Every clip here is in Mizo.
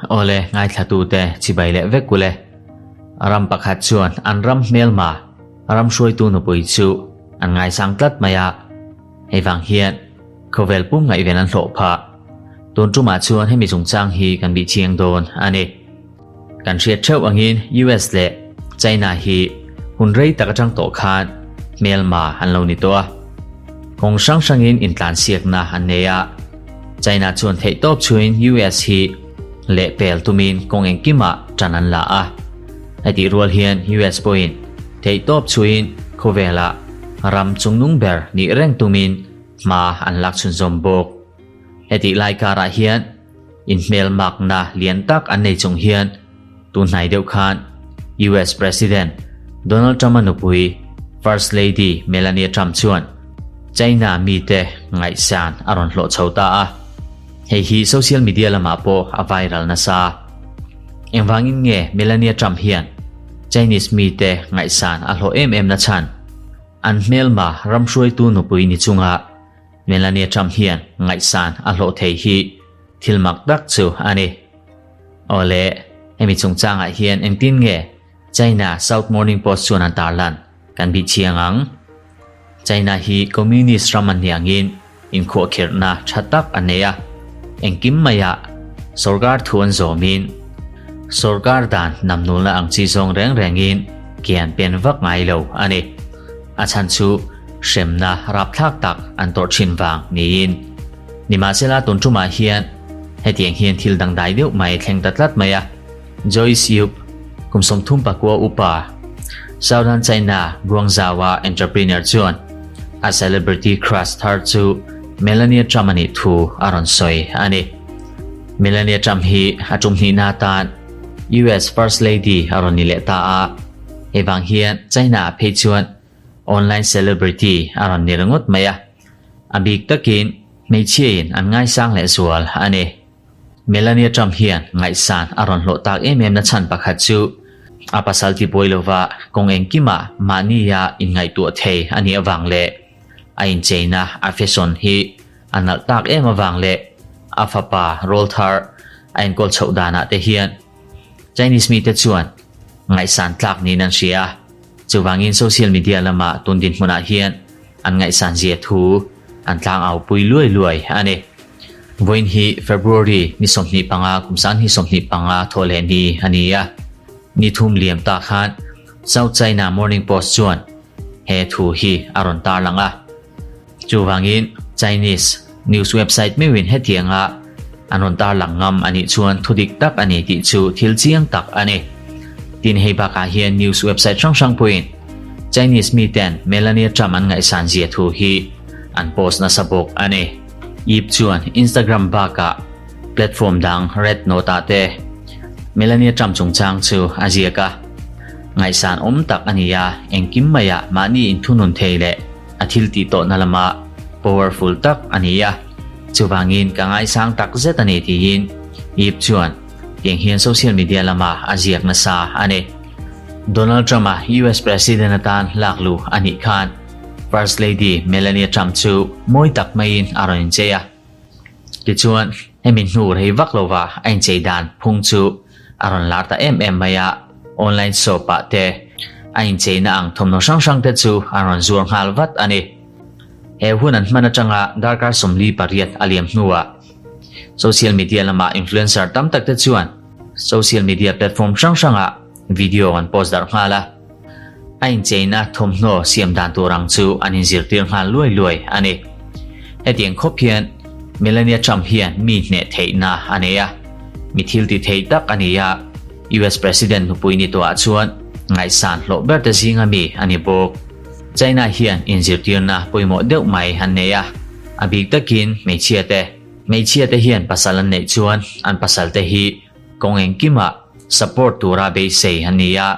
Awle, ngaithlatute chibai leh vek ule. Ram pakhat chuan an ram hmelma, ram hruaitu nupui chu an ngaisang tlat mai a. Hei vang hian khawvel pum ngaihven an hlawh phah. Tun tumah chuan hemi chungchang hi kan bih chiang dawn a ni. Kan hriat theuh angin US leh China hi hun rei tak atang tawh khan hmelma an lo ni tawh a. Kawng hrang hrangin intlansiakna an nei a. China chuan theihtawp chhuin US hi lehpel tumin kawng engkimah tan an la a. Hetih rual hian US pawhin theihtawp chhuin khawvelah ram chungnung ber nih reng tumin hma an lak chhunzawm bawk. Hetih lai karah hian Inhmelmakna lian tak an nei chung hian tun hnai deuh khan US President Donald Trump-a nupui First Lady Melania Trump chuan China mite ngaihsan a rawn hlawh chho ta a. Hei hi social media lamah pawh a viral nasa. Engvangin nge Melania Trump hian Chinese mite ngaihsan a hlawh em em na chhan? An hmelma ramhruaitu nupui ni chunga Melania Trump hian ngaihsan a hlawh thei hi thil mak tak chu a ni. Awle, hemi chungchangah hian engtin nge China South Morning Post chuan an tarlan kan bih chiang ang? China hi Communist ram an nih angin inkhuahkhirhna tha tak an nei a, engkim maiah sorkar thu an zawmin sorkar dan namnulna ang chi zawng reng rengin ke an pen vak ngai lo a ni. A chhan chu hremna rapthlak tak an tawrh thin vang niin. Nimahsela tun tumah hian hetiang hian thil dangdai deuh mai thleng ta tlat mai a. Joyce Yup, kum 39 upa, Southern China Guangzhou-a entrepreneur chuan a celebrity crush thar chu Melania Trump a nih thu a rawn sawi a ni. Melania Trump hi a tum hnihna atan US First Lady a rawn ni leh ta a. Hei vang hian China ah phei chuan online celebrity a rawn ni ringawt mai a, a bik takin hmeichhiain an ngaisang leh zual a ni. Melania Trump hian ngaihsan a rawn hlawh tak em em na chhan pakhat chu a pasal ti buai lova kawng engkimah mahnia inngaihtuah thei a nih avang leh a incheina a fashion hi a nalh tak em avang leh a fapa rawlthar a enkawl chhoh danah te hian Chinese mite chuan ngaihsan tlak niin an hria a, chuvangin social media lama tun dinhmunah hian an ngaihsan zia thu an tlangau pui luai luai a ni. Vawiin hi February ni 25 kum sanghi 25 thawh leh ni a ni a, ni thum liam ta khan South China Morning Post chuan he thu hi a rawn tarlang a. Chuvangin Chinese news website meuhin hetianga an rawn tarlang ngam a nih chuan thudik tak a ni tih chu thil chiang tak a ni. Tin hei bakah hian news website hrang hrang pawhin Chinese miten Melania Trump an ngaihsan zia thu hi an post nasa bawk a ni. Yip chuan Instagram bakah platform dang Red Note ah te Melania Trump chungchang chu a ziak a. Ngaihsan awm tak a ni a, engkim maiah mahni inthunun thei leh a thil tih tawhna lama powerful tak a ni a, chuvangin ka ngaisang tak zet a ni tiin Yip chuan tiang hian social media lama a ziak nasa a ni. Donald Trump-a US President atan lak luh a nih khan First Lady Melania Trump chu mawi tak maiin a rawn inchei a. Tichuan, hemi hnu rei vak lova a inchei dan phung chu a rawn lar ta em em mai a, online shop ah te a incheina ang thawmhnaw hrang hrang te chu an rawn zuar nghal vat a ni. He hun an hman atanga darkar 48 a liam hnuah social media lama influencer tam tak te chuan social media platform hrang hrangah video an post darh nghal a, a incheina thawmhnaw siam dan tur ang chu an inzirtir nghal luai luai a ni. Hetiang khawp hian Melania Trump hian mi hneh theihna a nei a, mi thil ti thei tak a ni a, US President nupui ni tawhah chuan ngaihsan hlawh ber te zinga mi a ni bawk. China hian inzirtirna pawimawh deuh mai an nei a, a bik takin hmeichhia te. Hmeichhia te hian pasal an neih chuan an pasal te hi kawng engkimah support tura beisei an ni a,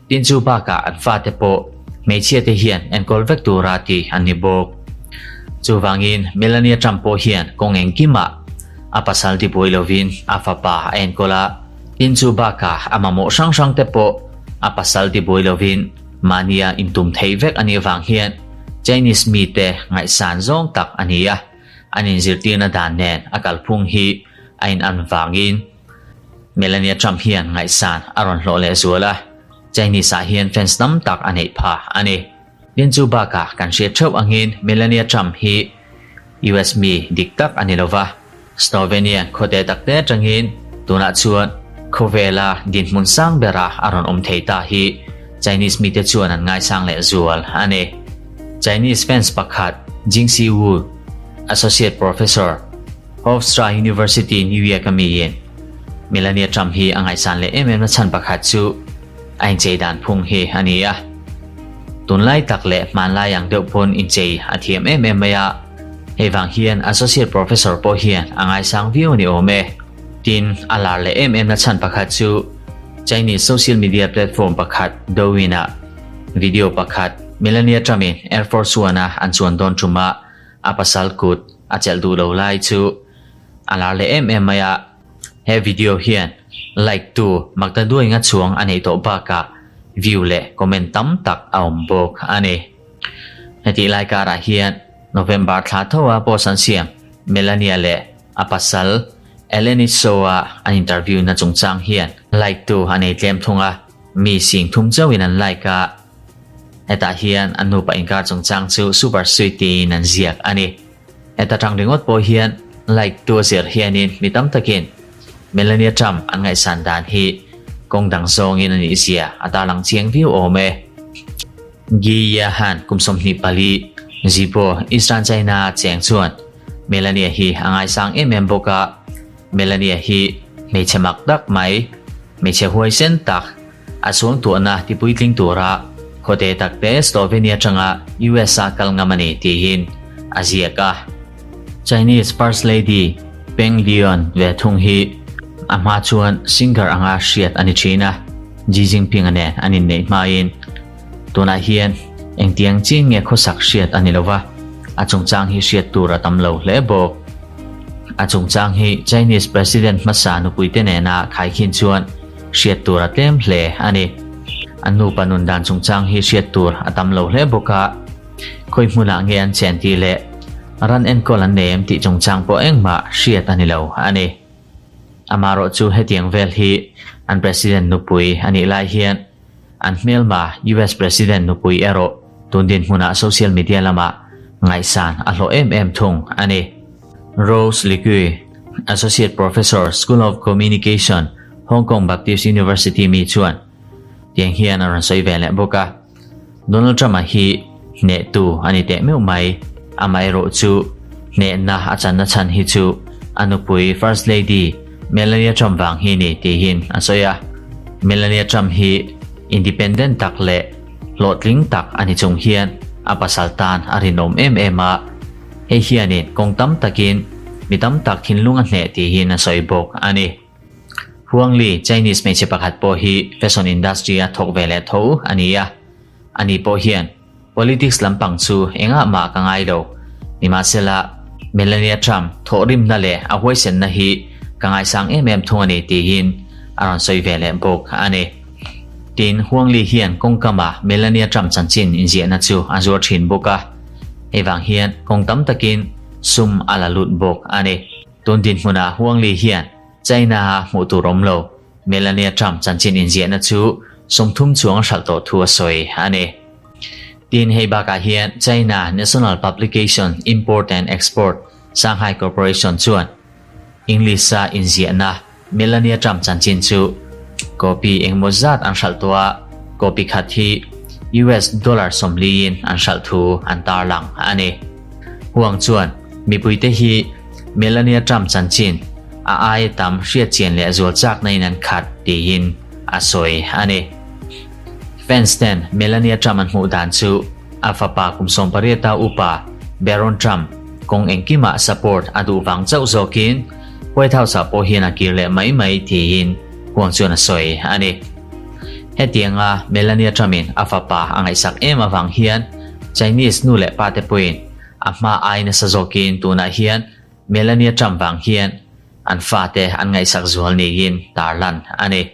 tin chu bakah an fate pawh hmeichhia te hian enkawl vek tura tih an ni bawk. Chuvangin Melania Trump pawh hian kawng engkimah a pasal tibuai lovin a fapa a enkawl a, tin chu bakah a mamawh hrang hrang te pawh a pasal tibuai lovin mahnia intum theih vek a nih vang hian Chinese mite ngaihsan zawng tak a ni a. an inzirtirna dan nen a kalphung hi a inan vangin Melania Trump hian ngaihsan a rawn hlawh leh zual a, Chinese ah hian fans tam tak a neih phah a ni. Tin chu bakah kan hriat theuh angin Melania Trump hi US mi dik tak a ni lova, Slovenian khawte takte atangin tunah chuan khawvela dinhmun sang bera a rawn awm thei ta hi Chinese mite chuan an ngaisang leh zual a ni. Chinese fans pakhat Jingxi Wu, Associate Professor, Hofstra University, New York a miin Melania Trump hi a ngaihsan leh em em na chhan pakhat chu a inchei dan phung hi a ni a. Tunlai tak leh hmanlai ang deuh pawn inchei a thiam em em mai a, hei vang hian Associate Professor pawh hian a ngaisang viau a ni awm e. Tin, a lar leh em em na chhan pakhat chu Chinese social media platform pakhat Douyin-ah video pakhat Melania Trump-in Air Force One-a an chuan dawn ṭuma a pasal kut a chelh duh lo lai chu a lar leh em em mai a. He video hian like tu Magdaduainga chuang a neih tawh bakah view leh comment tam tak a awm bawk a ni. Hetih lai karah hian November thla tho a post an siam Melania leh a pasal Eleni Show-a an interview na chungchang hian like tu a nei tlem thung a, mi sing thum chauhin an like a. Hetah hian an nupa inkar chungchang chu super sweet tiin an ziak a ni. Heta tang ringawt pawh hian like tu a zir hianin mi tam takin Melania Trump an ngaihsan dan hi kawng dang zawngin a nih zia a tarlang chiang viau awm e. Gi Yahan kum 24 Zibo Eastern China cheng chuan Melania hi a ngaisang em em bawk a, Melania hi hmeichhe mak tak mai, hmeichhe huaisen tak, A suangtuahna tipuitling tura khawte takte Slovenia atanga US-a kal ngam a ni tiin a ziak a. Chinese First Lady Peng Liyuan ve thung hi a hma chuan singer anga hriat a ni thin a, Xi Jinping-a nen an inneih hmain tunah hian engtiang chin nge khawsak hriat a ni lo va, a chungchang hi hriat tur a tam lo hle bawk. A chungchang hi Chinese President hmasa nupuite nena khaikhin chuan Hriat tur a tlem hle a ni. An nupa nun dan chungchang hi hriat tur a tam lo hle bawk a, khawi hmunah nge an chen tih leh ran enkawl an nei em tih chungchang pawh engmah hriat a ni lo a ni. Amaherawh chu hetiang vel hi an President nupui a nih lai hian an hmelma US President nupui erawh tun dinhmunah social media lamah ngaihsan a hlawh em em thung a ni. Rose Likui, Associate Professor, School of Communication, Hong Kong Baptist University mi chuan tiang hian a rawn sawi ve leh bawk a, Donald Trump-a hi hnehtu a ni teh meuh mai, amaherawh chu hnehna a channa chhan hi chu a nupui First Lady Melania Trump vang hi ni tiin a sawi a. Melania Trump hi independent tak leh hlawhtling tak a ni chung hian a pasal tan a rinawm em em a, Hei hianin kawng tam takin mi tam tak thinlung a hneh tihin a sawi bawk a ni. Huang Li, Chinese hmeichhe pakhat pawh hi fashion industry a thawk ve leh tho a ni a. Ani pawh hian politics lampang chu engah mah ka ngai lo. Nimahsela, Melania Trump thawhrimna leh a huaisenna hi ka ngaisang em em thung a ni tihin a rawn sawi ve leh bawk a ni. Tin, Huang Li hian kawngkama Melania Trump chanchin inziahna chu a zuar thin bawk a. Hei vang hian kawng tam takin sum a la lut bawk a ni. Tun dinhmunah Huang Li hian China-a hmuh tur awm lo Melania Trump chanchin inziahna chu 30 chuang a hralh tawh thu a sawi a ni. Tin, hei bakah hian China National Publication Import and Export Shanghai Corporation chuan English-a inziahna Melania Trump chanchin chu copy engemaw zat an hralh tawh a, copy khat hi US dollar 40 in an hralh thu an tarlang a ni. Huang chuan mipuite hi Melania Trump chanchin a aia tam hriatchian leh zual chakna in an khat tiin a sawi a ni. Fans ten Melania Trump an hmuh dan chu a fapa kum 18 a upa Barron Trump kawng engkimah support a duh vang chauh zawkin White House ah pawh hian a kir leh mai mai tiin Huang chuan a sawi a ni. Hetianga Melania Trump in a fapa a ngaihsak em avang hian Chinese nu leh pa te pawhin a hma ai nasa zawkin tunah hian Melania Trump vang hian an fate an ngaihsak zual niin tarlan a ni.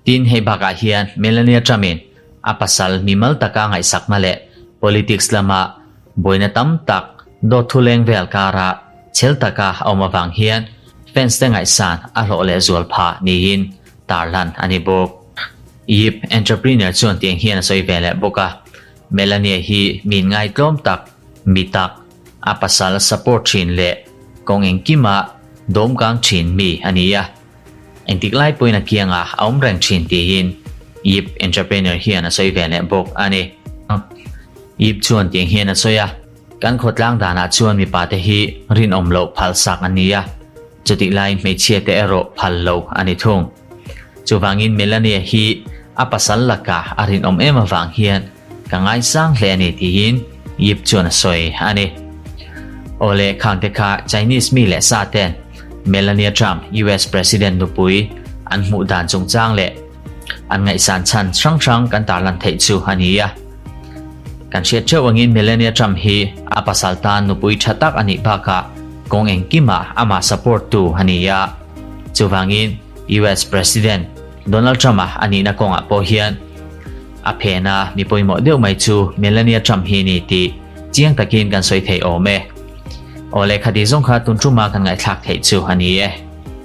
Tin, hei bakah hian Melania Trump in a pasal mimal taka ngaihsakna leh politics lama buaina tam tak. Dawt thu leng vel karah chhel taka a awm avang hian fans te ngaihsan a hlawh leh zual phah niin tarlan a ni bawk. Yip entrepreneur chuan tiang hian a sawi ve leh bawk a, Melania hi min ngaitlawm tak, mi tak, a pasal support thin leh kawng engkima dawmkang thin mi a ni a. Engtik lai pawhin a kiangah a awm reng thin tiin Yip entrepreneur hian a sawi ve leh bawk a ni. Yip chuan tiang hian a sawi a, Kan khawtlang danah chuan mipa te hi rinawm loh phal sak an ni a, chutih laiin hmeichhia te erawh phal lo a ni thung. Chuvangin Melania hi a pasal lakah a rinawm em avang hian ka ngaisang hle a ni tiin Yip chuan a sawi a ni. Awle khangte kha Chinese mi leh sa ten Melania Trump US President nupui an hmuh dan chungchang leh an ngaihsan chhan hrang hrang kan tarlan theih chu a ni a. Kan hriat theuh angin Melania Trump hi a pasal tan nupui tha tak a nih bakah kawng engkimah amah support tu a ni a. Chuvangin US President Donald Trump-a a nihna kawngah pawh hian a phena mi pawimawh deuh mai chu Melania Trump hi ni tih chiang takin kan sawi thei awm e. Aw lehkha tih zawng kha tun tuma kan ngaihthlak theih chu a ni e.